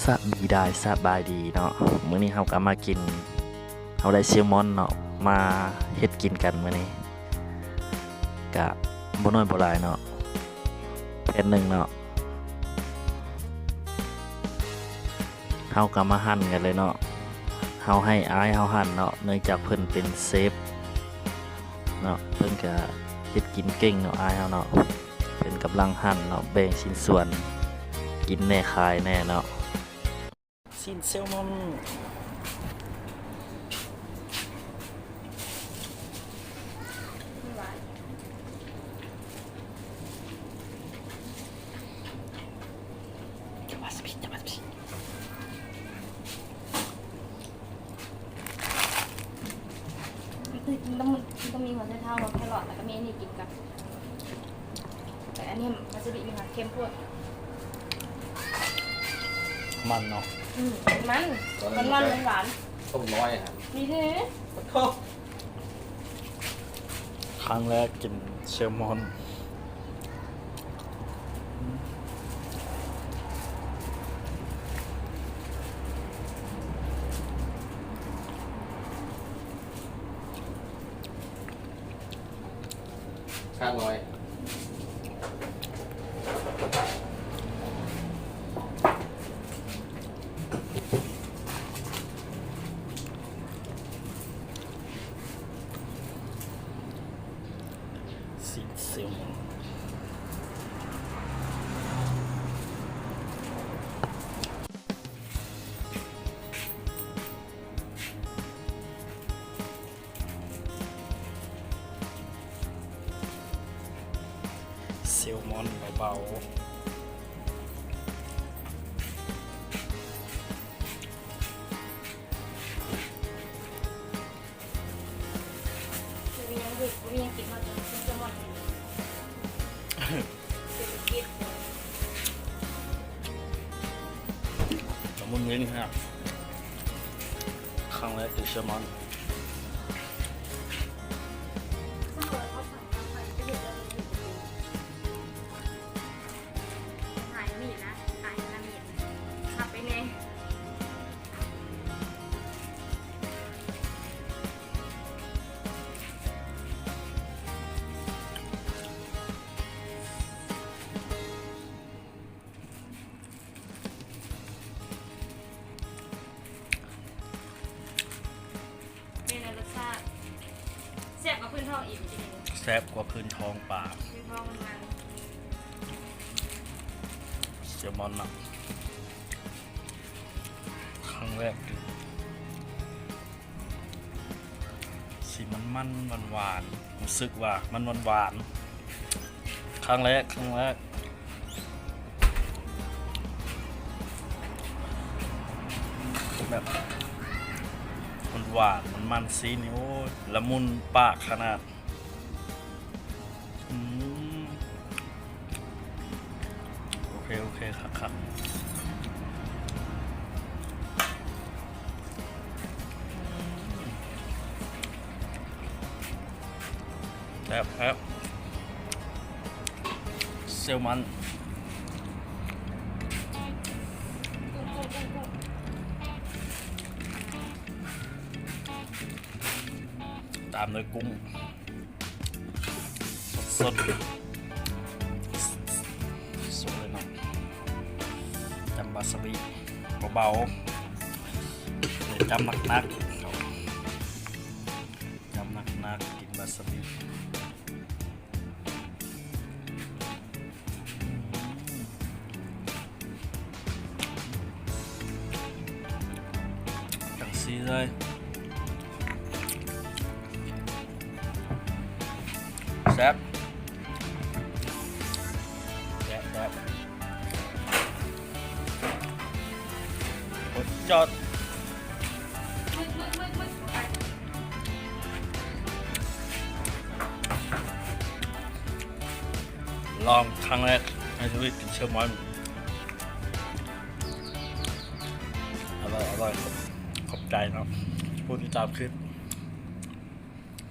ສະບາຍດີ ສະບາຍດີເນາະ ມື້ນີ້ເຮົາກໍມາກິນ ເຮົາໄດ້ແຊລມອນເນາະ ມາເຮັດກິນກັນມື້ນີ້ ກະບໍ່ນ້ອຍບໍ່ຫຼາຍເນາະ ແຜ່ນໜຶ່ງເນາະ ເຮົາກໍມາຫັ່ນກັນເລີຍເນາະ ເຮົາໃຫ້ອ້າຍເຮົາຫັ່ນເນາະ ເນື່ອງຈາກເພິ່ນເປັນເຊຟເນາະ ເພິ່ນກະເຮັດກິນເກັ່ງເນາະ ອ້າຍເຮົາເນາະ ເພິ່ນກຳລັງຫັ່ນເນາະ ແບ່ງຊິ້ນສ່ວນ ກິນແດ່ ຂາຍແດ່ເນາະ. ຊີ້ນແຊລມອນ ມັນຕ້ອງມີຫົວໄຊເທົາ ແຄຣອດ ແລ້ວກໍມີອັນນີ້ກິນກັບ ແຕ່ອັນນີ້ວາຊາບິມີຫວານເຄັມໂພດ ມັນເນາະ ອືມ ມັນ ມັນຫວານ ຕົ້ມນ້ອຍຫັ້ນ ມີເດ້ ໂອ້ໂຫ ຄັ້ງແລກກິນແຊລມອນ ຂ້າງນ້ອຍ ຊີ້ນແຊລມອນ ແຊລມອນເບົາໆ ບໍ່ມີຫຍັງເຮັດ ບໍ່ມີຫຍັງກິນ ເຮົາຈະກິນແຊລມອນ ເສດຖະກິດ ລະມຸນເຢັນຂະໜາດ ຄັ້ງແລກກິນແຊລມອນ. ຫາຍມີດນະ ຫາຍມີດ ຮັບໄປແດ່. ເປັນໄງລົດຊາດ? ແຊບກວ່າພື້ນທ້ອງອີກ ແຊບກວ່າພື້ນທ້ອງປາ ພື້ນທ້ອງມັນມັນ ແຊລມອນເນາະ ຄັ້ງແລກກິນ ສີມັນໆ ຫວານໆ ຮູ້ສຶກວ່າມັນຫວານໆ ຄັ້ງແລກ ຄັ້ງແລກ ແບບ ມັນຫວານ ມັນມັນ ຊີ້ນນີ້ ໂອ້ຍ ລະມຸນປາກຂະໜາດ. ອືມ ໂອເຄ ໂອເຄ ຄັກໆ ແຊບ ແຊບ ແຊລມອນ ຕາມດ້ວຍກຸ້ງ ສົດໆ ສົດເລີຍເນາະ ຈ້ຳວາຊາບິເບົາໆ ຢ່າຈ້ຳໜັກໆ ຈ້ຳໜັກໆ ກິນວາຊາບິ. ຈັ່ງຊີ້ເລີຍ ແຊບ ແຊບ ແຊບ ສຸດຍອດ. ລອງຄັ້ງແລກໃນຊີວິດກິນແຊລມອນ ອະລ່ອຍ ອະລ່ອຍ ຂອບໃຈເນາະ ຜູ້ຕິດຕາມຄລິບ.